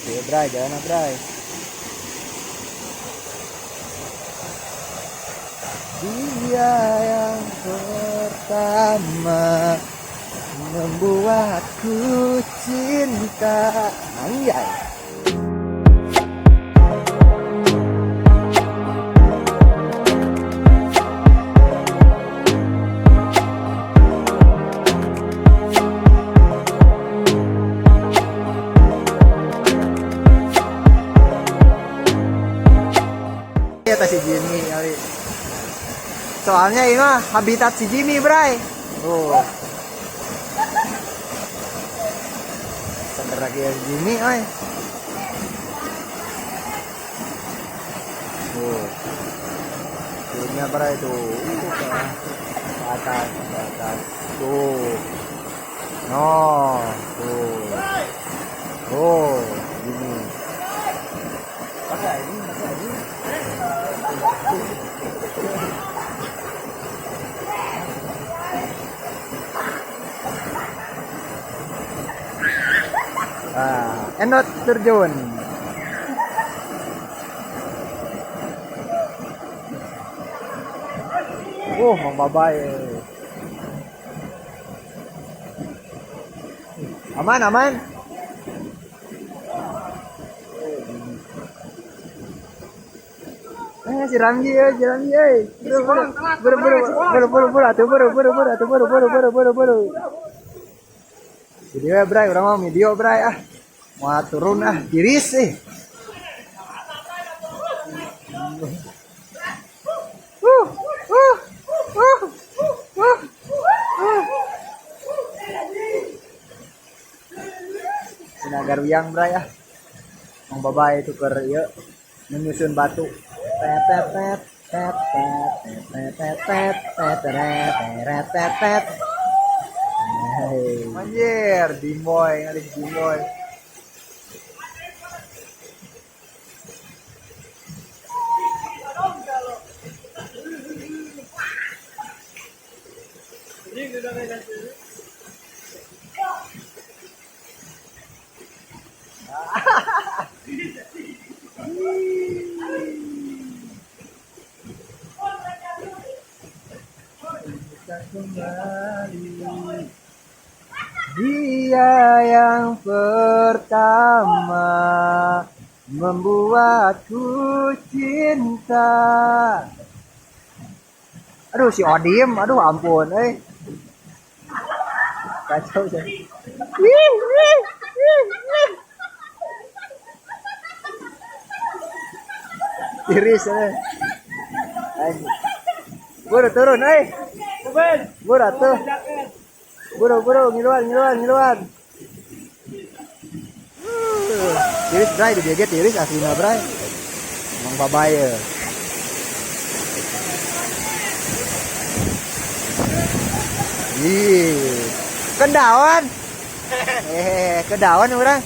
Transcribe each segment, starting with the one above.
Iya, Bray, jalan Bray. Dia yang pertama membuatku cinta. Anjay. Eta si Jimmy kali. Soalnya ini mah habitat si Jimmy, Bray. Oh. Seger lagi ya Jimmy, oi. Tuh. Turunnya, Bray, tuh. Ke atas, ke atas. Tuh. No, tuh. Oh, Jimmy. Pakai ini, pakai ini. Ah, enot terjun. Oh, Mang Babay. Aman, aman. Eh, si Ramji, eh, si Ramji, eh. Buru, buru, buru, buru, buru, buru, buru, atuh, buru, buru, buru, atuh, buru, buru, buru, buru, buru. Video ya, Bray, urang mah video, Bray, ah. Mau turun ah, tiris eh. Uh, uh, uh, uh, uh. Sina garuyang, Bray, ah. Mang Babay itu keur ieu menyusun batu. Tet tet tet tet tet tet tet tet tet tet tet tet. Hey. Anjir, Dimoy, ngali si Dimoy. Bisa kembali. Dia yang pertama membuatku cinta. Aduh si Odim, aduh ampun, eh. Kacau sih. Wih, wih, wih, wih. Tiris, eh. Buru turun, eh. Buru atuh. Buru, buru, ngiluan, ngiluan, ngiluan. Tiris, Bray, di dia tiris aslina, Bray. Mang Babay ya. Ih, kedawan. Eh, kedawan orang.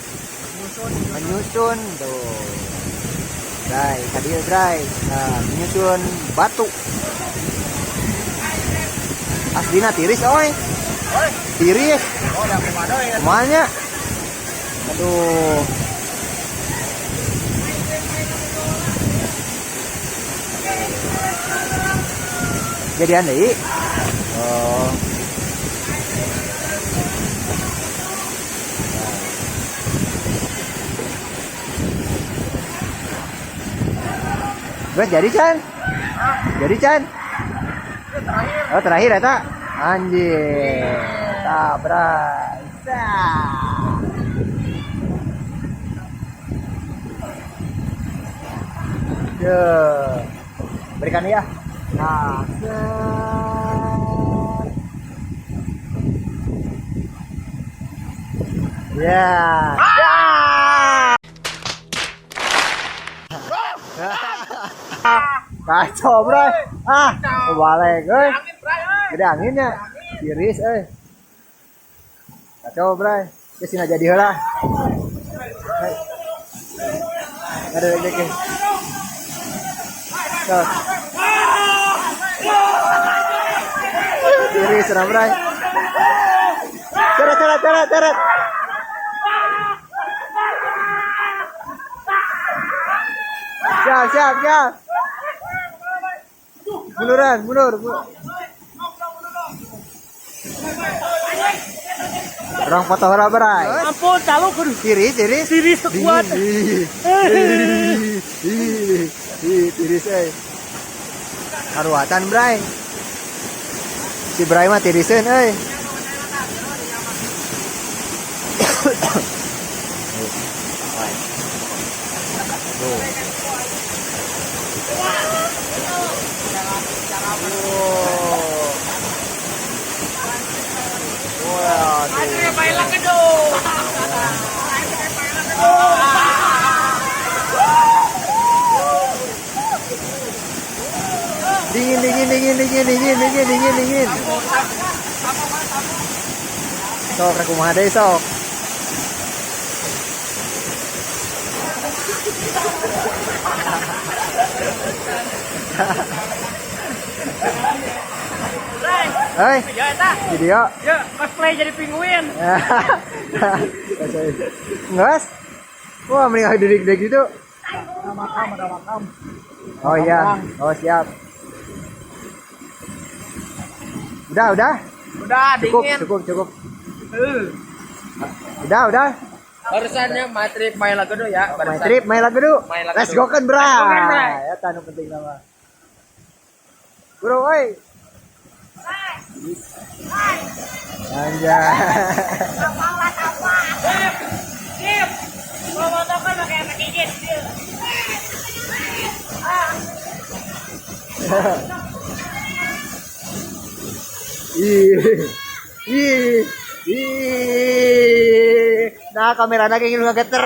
Menyusun tuh. Bray, tadi Bray. Nah, menyusun batu. Aslina tiris, oi. Tiris. Oh, udah kumado ya. Kumanya? Aduh. Jadian deui. Oh. Gue jadi Chan? Jadi Chan? Terakhir. Oh terakhir ya tak? Anjir. Tabrak. Duh. Berikan ya. Nah, set. Ya. Ya. Kacau, bro. Ah, balik, euy. Angin, Bray, euy. Gede anginnya. Tiris euy. Kacau, bray. Geus sina jadi heula. Ada lagi. Sok. Tiris cenah, bray. Ceret, ceret, ceret, ceret. Siap, siap, siap. Munduran, mundur. Orang foto heula, Bray. Ampun, caluk kudu. Tiris, tiris. Tiris kuat. Ih, ih, ih, tiris euy. Karuatan, Bray. Si Bray mah tiriseun euy. Tuh. Wah, tuh. Dingin, dingin, dingin, dingin, dingin, dingin, dingin, dingin. Sok, rek kumaha deui sok. Hei, Ya eta. Video. Ya, cosplay jadi penguin. Nges? Wah, mending duduk gitu. Ada makam, ada makam. Oh iya, oh siap. Udah, udah. Udah Cukup, dingin. cukup, cukup. Udah, udah. Barusannya my trip my lagu ya. My trip, my lagu dulu. My lagu Let's dulu. go kan, Bray. Let's go kan, Bray. Ya, tanu penting nama. Bro, oi. Anjay. Sip. Mau motor kan pakai efek gigit. Ih. Ih. Ih. Nah, kameranya kayak gini ngegeter.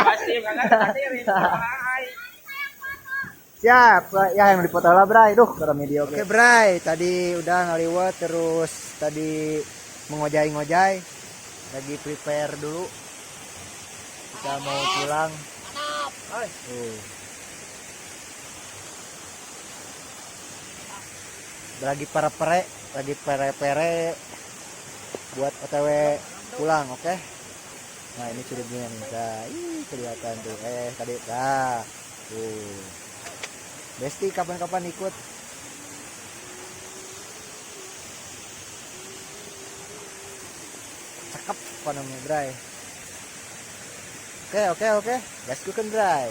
Pasti banget. Siap, ya yang dipoto lah, Bray. Duh, ke video. Oke, Bray, tadi udah ngaliwet terus tadi mengojai-ngojai. Lagi prepare dulu. Kita mau pulang. Tuh. Lagi pere-pere, lagi pere-pere buat OTW pulang, oke? Nah, ini curugnya nih. Nah, ih, kelihatan tuh. Tadi. Nah, tuh. Besti kapan-kapan ikut. Cakep apa namanya, Bray. Oke, oke, oke. Let's go kan, Bray.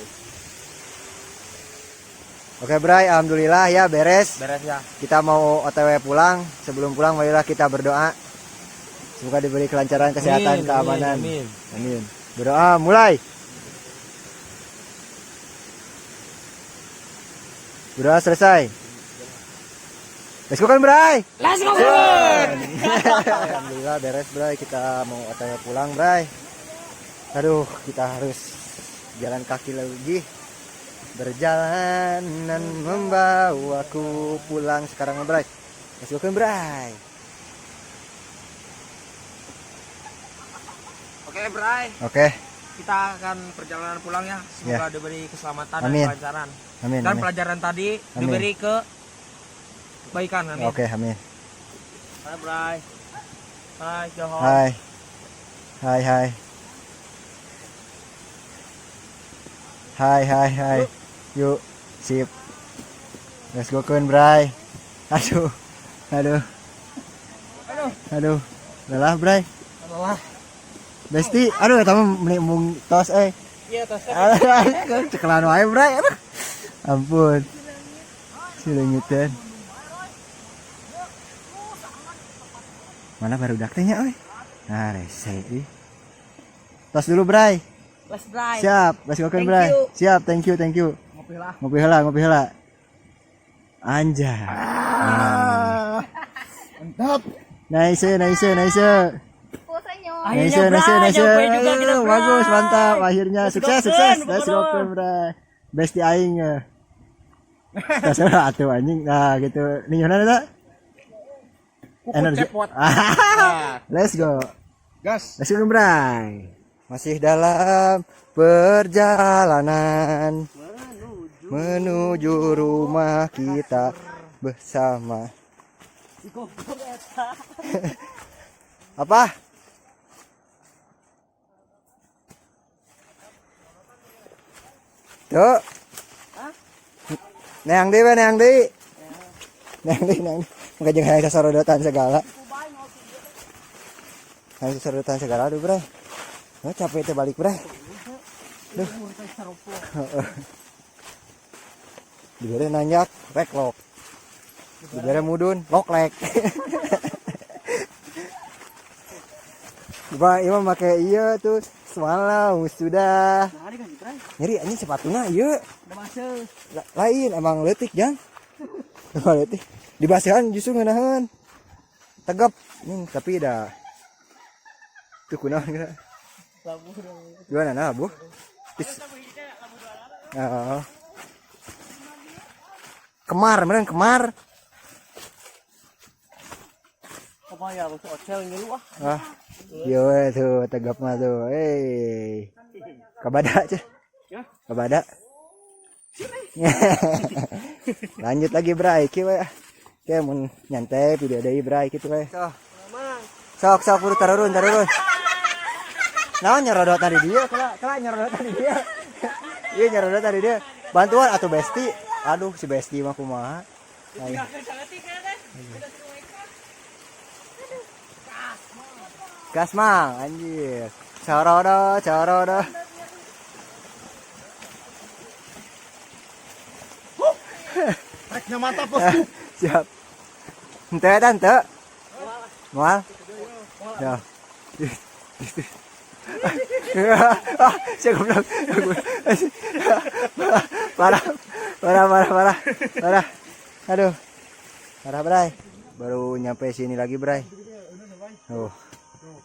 Oke, Bray, alhamdulillah ya beres. Beres ya. Kita mau OTW pulang. Sebelum pulang marilah kita berdoa. Semoga diberi kelancaran, kesehatan, Amin, keamanan. amin, Amin. Berdoa mulai. Berdoa selesai. Let's go kan, Bray. Let's go. Alhamdulillah beres, Bray. Kita mau OTW pulang, Bray. Aduh, kita harus jalan kaki lagi. Berjalanan membawaku pulang sekarang, Bray. Let's go kan, Bray. Oke, Bray. Oke. Kita akan perjalanan pulang ya. Semoga diberi keselamatan Amin. Dan kelancaran. Amin. Dan amin. pelajaran tadi Amin. diberi kebaikan. Amin. Oke, amin. Bye, Bray. Bye, Johor. Hai. Hai, hai. Hai, hai, hai. Yuk, sip. Let's go kun, Bray. Aduh. Aduh. Aduh. Aduh. Lelah, Bray. Lelah. Besti, aduh eta mah meni mung tos euy. Iya, tosnya. Aduh, cekelan wae, Bray. Aduh. Ampun. Sileungiteun. Mana baru teh nya euy? Nah, rese euy. Tos dulu, Bray. Let's Bray. Siap, let's go kan, Thank Bray. you. Siap, thank you, thank you. Ngopi lah. Ngopi heula, ngopi heula. Anjay. Ah. Mantap. Nice, nice, nice. Nice, Akhirnya, nice, Bray, nice. nyampe juga kita, Bray. Bagus, mantap. Akhirnya Let's sukses, go, sukses. Ken, Let's go, pokoknya. Bray. Besti aing. Tas heula atuh anjing. Nah, gitu. Ninyohna eta? Energi. Cepot. Let's go. Gas. Let's go, Bray. Masih dalam perjalanan menuju rumah kita bersama. Apa? Tuh. Neang deui we, neang deui. Neang deui, neang deui. Engke jeung hayang sasorodotan segala. Hayang sasorodotan segala, aduh, Bray. Oh, capek teh balik, Bray. Duh. Heeh. Dibere nanjak, reklok. Dibere mudun, loklek. Bah, ieu mah make ieu tuh semalam sudah. Nyeri anjing sepatuna ieu. Lain emang leutik jang. Emang leutik. Dibasihan justru ngeunaheun. Tegap nih, tapi dah. Tuh kunaon geura? Gimana nah, Bu? Tis. Oh. Kemar, meureun kemar. Apa ya lu ocel ngilu ah. Ah. Iya we tuh tegap mah tuh. Eh. Kabada ceh. Ya. Kabada. Lanjut lagi, Bray, kieu we. Oke, mun nyantai video deui, Bray, kitu we. Sok, sok buru tarurun, tarurun. Naon nyerodot tadi dia? Kela, kela nyerodot tadi dia. Iya nyerodot tadi dia. Bantuan atau Besti? Aduh, si Besti mah kumaha. Ayo. Gas mang, anjir. Corodo, corodo. Treknya mantap, bosku. Siap. Ente tante. Moal. Ya. Ah, siap goblok. Parah. Parah, parah, parah. Parah. Aduh. Parah, Bray. Baru nyampe sini lagi, Bray. Oh.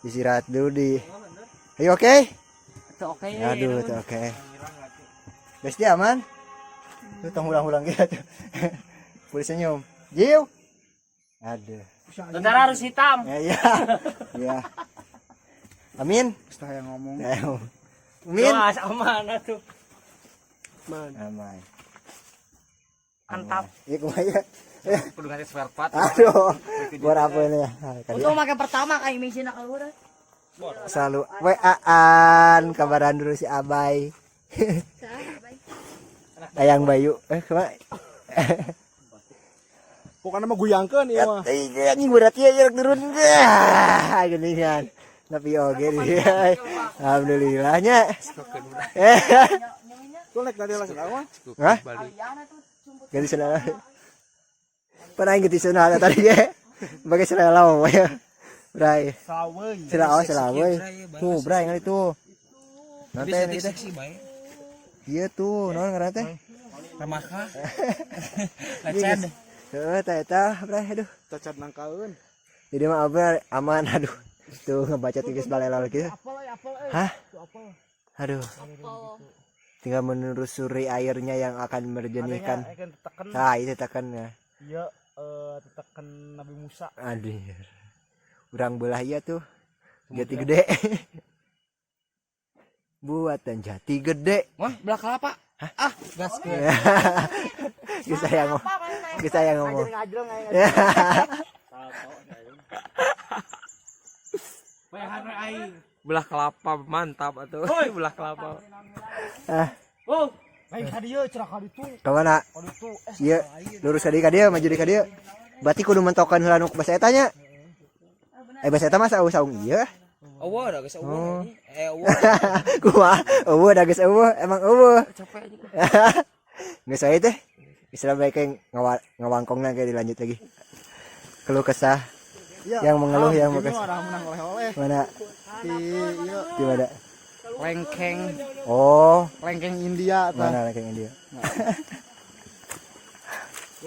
Istirahat dulu di. Ayo, oke? Oke. Aduh, tuh oke. Besti aman? Tuh tong ulang-ulang gitu tuh. Boleh senyum. Jiu. Aduh. Tentara harus hitam. Ya, ya. Ya. Amin. Setelah yang ngomong. Ayo. Amin. Wah, aman atuh. Man. Aman. Mantap. Iya kumaha ya? Kudu ganti spare part. Aduh. Buat apa ini ya? Ah, kali Untung make pertama kayak misi nak keluar. selalu WA-an kabaran dulu si Abai. Ayang Bayu. Eh, kemana? Pokoknya mah guyangkeun ieu mah. Iya, anjing berat ya jarak turun. Ah, gini kan. Tapi oke dia. Alhamdulillahnya. Tuh naik tadi lah sedang mah. Hah? Ganti sendal. Pernah ganti sendal tadi ya. Pakai sendal ya. Bray. Saweuy. Sendal oh, sendal Tuh, Bray ngali tuh. Nanti ini teh. Seksi bae. Iya tuh, naon ngaranna teh? Ramaka. Lecet. Heeh, teh eta, Bray, aduh. Cacat nangkaeun. Jadi mah apa aman aduh. Tuh ngebaca tiga balelol gitu. Hah? Aduh. Tinggal menelusuri airnya yang akan menjernihkan. Teken. Nah, itu tekannya. Iya, teteken Nabi Musa. Aduh. Urang belah iya tuh. Jati gede. Buatan jati gede. Wah, belah kelapa. Ah, gas ke. Bisa yang ngomong. Bisa yang ngomong. Belah kelapa mantap atuh. Belah kelapa. Ah, Oh, Lain ka dieu cerah ka ditu. kemana? Ka ditu. Iya, lurus ka dieu ka dieu, maju deui ka dieu. Berarti kudu mentokan heula nu basa eta nya. Eh basa eta mah saung-saung ieu. Eueuh da geus eueuh. Eh, eueuh. Kumaha? Eueuh da geus eueuh, emang eueuh. Capek anjing. Geus wae teh. Istilah baik ngawangkongna kayak dilanjut lagi. Keluh kesah Iya. yang mengeluh yang Ini mengeluh. mah ada menang oleh-oleh. Mana? Di ieu Di mana? lengkeng, Oh, lengkeng India tah. mana lengkeng India?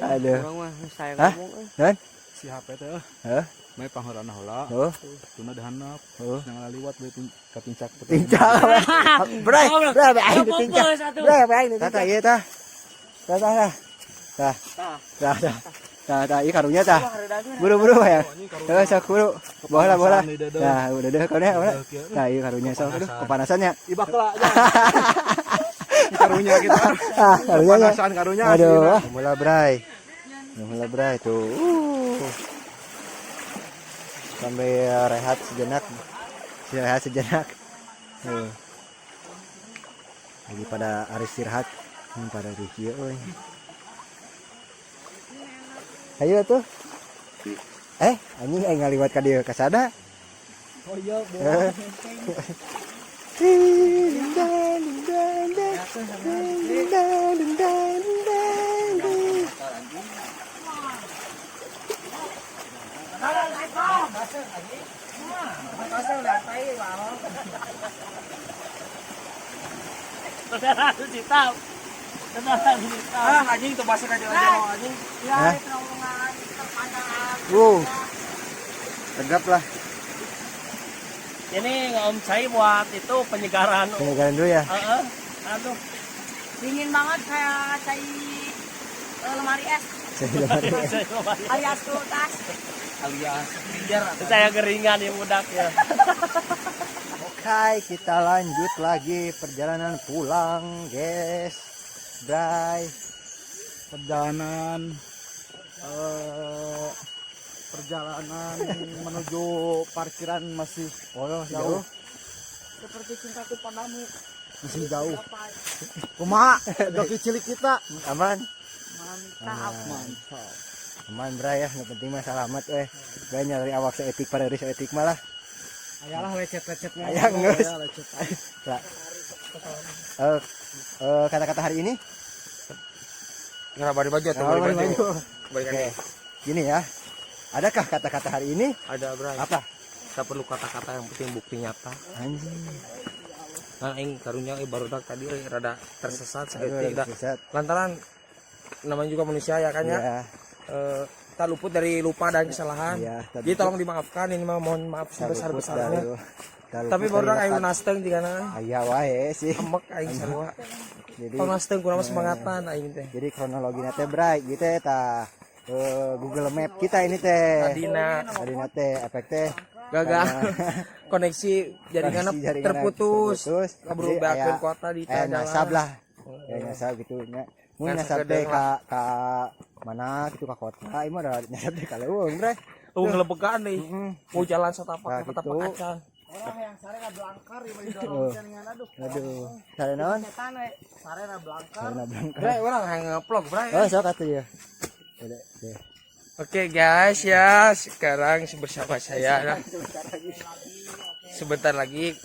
Aduh. Urang mah saya Hah? ngomong euy. Non? Si HP teh euy. Hah? Mae pangheurana heula. Oh, Tuna dihandap. oh. Jangan liwat we katincak. Tincak. Bray, bray, aing ditincak. Bray, aing ditincak. Tah, ieu tah. Tah, tah, tah. Tah. Tah, tah. Tah, tah, ieu karunya tah. Buru-buru ya. Heeh, sok buru. Bola, bola. Nah, udah deh karunya, udah. Nah, ieu karunya sok. Aduh, kepanasannya. Ibak lah aja. Karunya gitu. Ah, karunya. nya. Kepanasan karunya. Aduh, mulai Bray. Mulai Bray tuh. Sampai rehat sejenak. Istirahat sejenak. Tuh. Lagi pada hari istirahat. Pada di kieu euy. Hayu atuh. Eh, anjing, aing ngaliwat ka dieu kasada. Oh iya, bola. Ding dang ding dang ding dang ding dang ding dang ding. Ah, anjing tuh basah aja anjing. Hah? Wow. Tegap lah. Ini Om Cai buat itu penyegaran. Penyegaran dulu ya. Heeh. Aduh. Dingin banget kayak cai lemari es Saya lemari. alias kulkas. Alias biar Saya keringan ya budak ya. Oke, kita lanjut lagi perjalanan pulang, guys. Bye. Perjalanan menuju parkiran masih Oh, jauh. jauh. Seperti cintaku padamu. Masih jauh. Kumaha joki cilik kita? Aman. Mantap. Mantap. Aman, Bray ya. Yang penting mah selamat eh. Bray nyari awak saeutik pada saeutik malah. Ayalah lecet-lecetnya. Aya geus. Aya lecet. Lah. Eh, kata-kata hari ini? Nggak balik baju atau Oh, balik baju? baju. Balikan. Oke. Gini ya. Adakah kata-kata hari ini? Ada, Bray. Apa? Tak perlu kata-kata, yang penting bukti nyata. Anjing. Nah, aing karunya barudak tadi rada tersesat Aduh, saeutik da. tersesat. Lantaran namanya juga manusia ya kan ya. Iya. Tak luput dari lupa dan kesalahan. Iya, tak Jadi luput. tolong dimaafkan, ini mah mohon maaf Tak luput sebesar-besarnya. Tak luput Tapi dari barudak aing lekat. nasteng jigana. Aya wae sih. Ambek aing sarua. Jadi Tong nasteng kurang semangatan aing teh. Jadi kronologi teh, Bray, gitu ya tah. Google Map kita ini teh. Tadina Tadina teh efek teh gagal koneksi jaringannya koneksi jaringanna terputus. terputus. Kaburu Jadi beakeun kuota di aya tengah jalan. nasab lah. Aya nasab gitu nya. Mun Ngan nasab teh sakedeung ka mana gitu, ka kota, ieu mah da nyasab teh ka leuweung, Bray. Oh, ngelebegan deh. Heeh. Mau jalan satapak Nah, satapak gitu. acan. Orang yang sarena belangkar ieu mah didorong dengan aduh. Aduh, sare naon? Setan we. Sarena belangkar. Sarena belangkar. Bray, orang yang ngevlog, Bray. Oh, sok atuh ya. Udah, deh. Oke guys ya, sekarang bersama saya nah. Sebentar lagi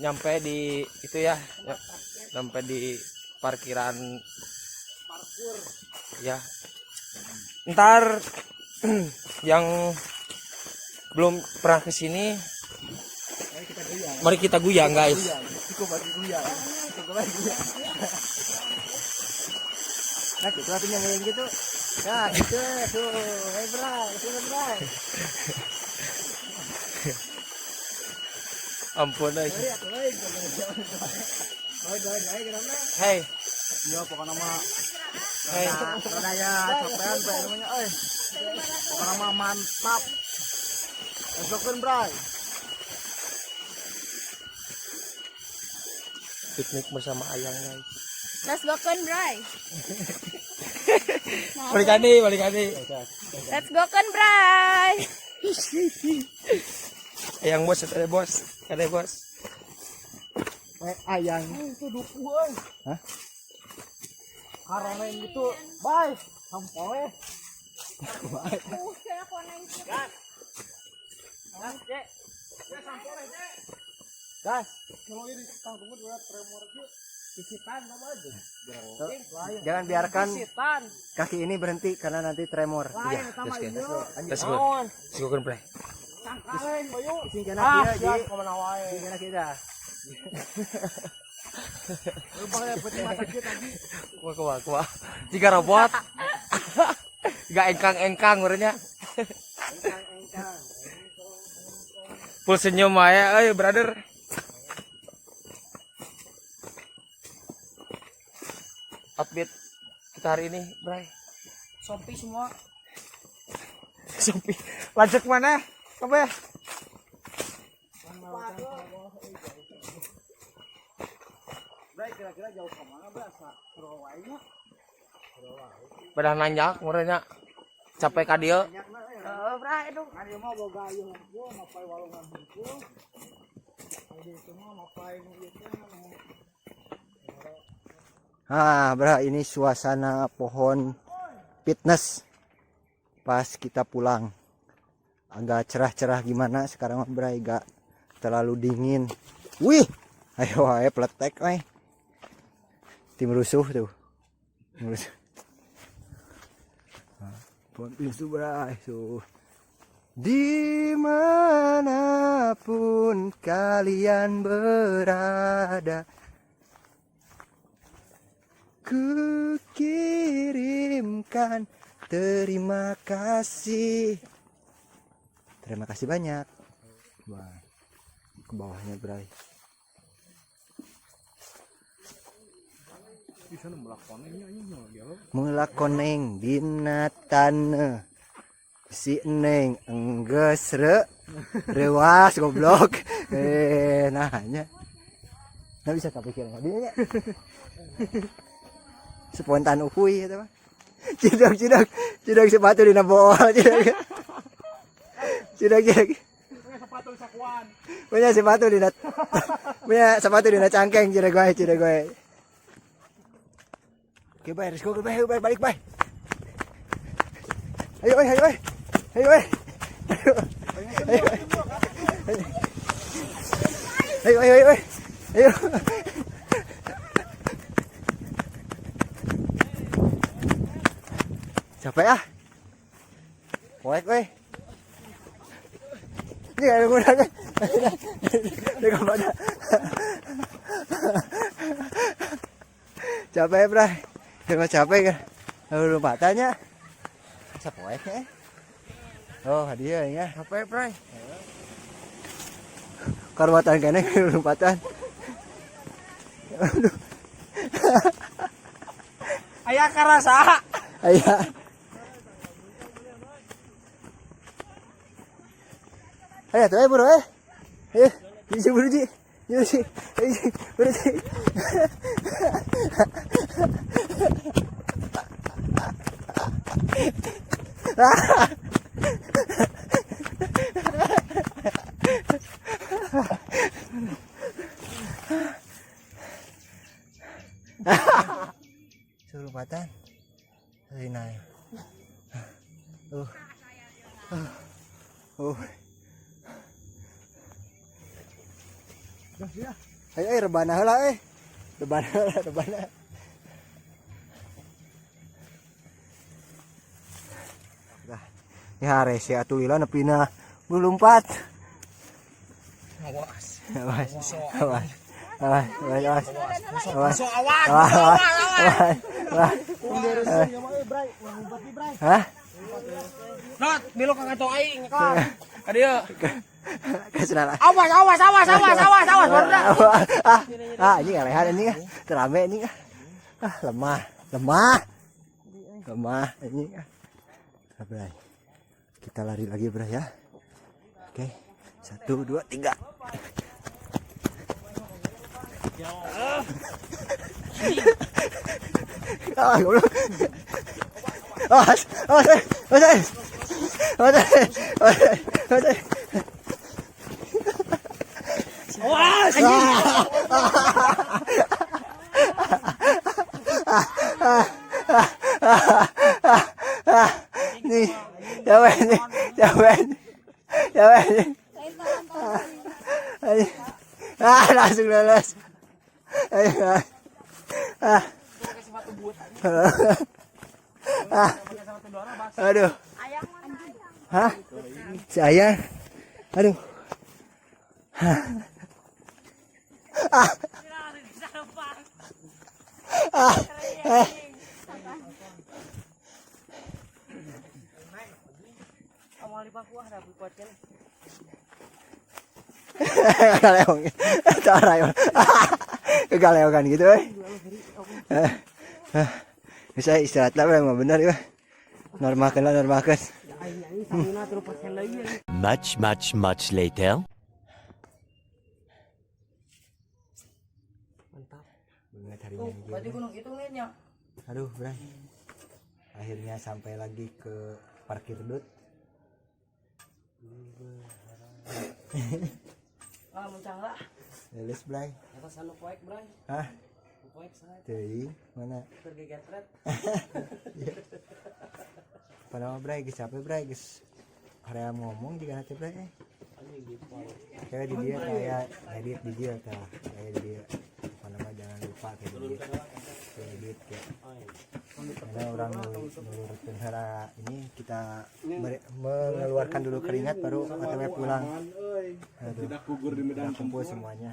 nyampe di itu ya, nyampe di parkiran ya. Ntar yang belum pernah kesini, mari kita guyang guys. Cukup bagi guyang. Cukup bagi guyang. Nah, gitu artinya yang gitu. Nah, gitu tuh. Hei, Bray, sini, Bray. Ampun guys. Oh, kenapa? Hey, Iya, pokoknya mah hey. rada ya capean Bray namanya euy. Pokoknya mah mantap. Esokeun, Bray. Piknik bersama ayang guys. Let's go kan, Bray. Balik adi, balik adi. Let's go kan, Bray. Ayang bos, ada bos, ada bos. Eh, ayang. Itu duku euy. Hah? Karena yang gitu, bye. Sampoe. Gas. Gas. Kalau ini tanggung dua tremor kieu. Isitan sama aja. Jangan biarkan kaki ini berhenti karena nanti tremor. Iya, sama let's go. ieu. Let's go. Let's go kan, Bray. Cangkaleng bayu. Sing kana Ah, kieu, Ji. siap kemana wae. Sing kana kita. Lu bakal peti masak kieu tadi. Kuah, kuah, kuah. Jika robot. Gak engkang-engkang urangnya. Full senyum aja, euy brother. Outfit kita hari ini, Bray. Shopee semua. Shopee. Lanjut mana? Apa ya? Bray, kira-kira jauh kemana, Bray? Sa Surabaya nya. Bedah nanjak meureunnya. Capek ka dieu. Heeh, Bray, aduh. Kan ieu mah boga ieu hungkul, mapai walungan hungkul. Jadi itu mah mapai nu ieu teh nu Ah, bro, ini suasana pohon fitness. Pas kita pulang agak cerah-cerah gimana sekarang mah, Bray, gak terlalu dingin. Wih, ayo ayo pletek we. Tim rusuh tuh. Tim rusuh. Nah, pohon pintu, Bray, tuh. Dimanapun kalian berada, ku kirimkan terima kasih. Terima kasih banyak. Wah, ke bawahnya, Bray. Melak koneng dina taneuh. Si Neng enggeus reuwas goblok. Eh, nanya. Nggak bisa kepikiran dia nya. Spontan uhuy eta mah. Cidok cidok cidok sepatu dina bool cidok. Cidok cidok. Sepatu sakuan. Punya sepatu dina cangkeng cidok gue, cidok gue. Oke, bye, let's go, bye, bye, balik, bye. Ayo, ayo, ayo, ayo, ayo. Ayo, ayo, ayo, ayo, ayo. Capek ah. Poek we. Ini ada kurang. Ada kemana? Capek, Bray. Emang capek kan? Lalu lompatannya. Asa poek ya? Oh, hadiah ya. Capek, Bray. Karuatan keneh lompatan. Aduh. Aya karasa. Aya. Ayo tuh, bro, eh. Ayo, ji buru ji. Ji, ji, buru ji. Ah. Suruh lompatan. Heuy naik. Ayo, ayo rebana heula eh. Rebana heula, rebana. Dah. Ya rese atuh lila nepina lulumpat. Awas. Awas. Awas. Awas, awas, awas. Awas. So awas. Awas, awas. Awas. Awas. Hah? Not, belok ka kanto aing kelar. Ka dieu. Kesenala. Awas, awas, awas, awas, awas, awas, barudak. Ah, ah, ini ngalehan ini ah. Terame ini ah. Ah, lemah, lemah. Lemah ini ah. Ah, Bray. Kita lari lagi, Bray ya. Oke. Satu, dua, tiga. Ah, goblok. Awas, awas, eh, awas, eh. Awas, eh, awas, eh, awas, eh. Awas. Nih, capek nih, capek nih, capek nih. Ayo. Ah, langsung lolos. Ayo. Ah. Ah. Aduh. Hah? Si Ayang. Aduh. Ah. Ah. Eh. Kagaleong. Cara kagaleongan gitu eh. Bisa istirahat lah memang benar ya. Normalkan lah, normalkan. Much, much, much later. Mantap. Banget harinya Tuh, berarti gunung itu nya. Aduh, Bray. Akhirnya sampai lagi ke parkir dut. Ah, muncang lah. Lulus, Bray. Eta sanu poek, Bray. Hah? Teuing mana? Iya. Padahal Bray geus capek, Bray, geus hoream ngomong juga nanti, Bray, eh. Kayak di dia kayak edit di dia tah, kayak di dia. Apa nama, jangan lupa kayak di dia. Kayak edit kayak. Karena orang nurutkeun heula ini kita mengeluarkan dulu keringat, baru OTW pulang. Aduh, Tidak gugur di medan udah kumpul semuanya.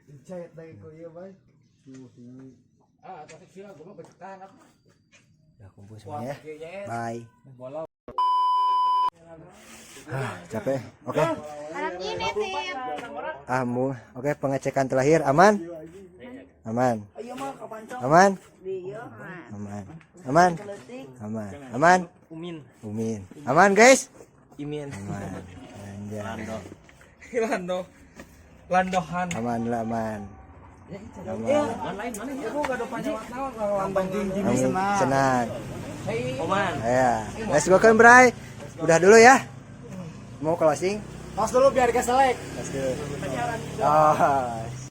Dicait lagi ku ieu, Bay. Ah, tapi sih gua mah becekan apa. Udah kumpul semuanya ya. Bye. Ah, capek. Oke. Harap ini tip. Ah, mu. Oke, pengecekan terakhir aman? Aman. Aman? Aman. Aman. Aman. Aman. Umin. Umin. Aman, guys? Imin. Aman. Anjay. Lando. Landohan. Aman lah, aman. Aman. Lain mana ya? Gua gak ada panjang. Amin. Senang. Oman. Ya. Let's go kan, Bray. Udah dulu ya. Mau closing? Tos dulu biar keselek. Let's go. Oh.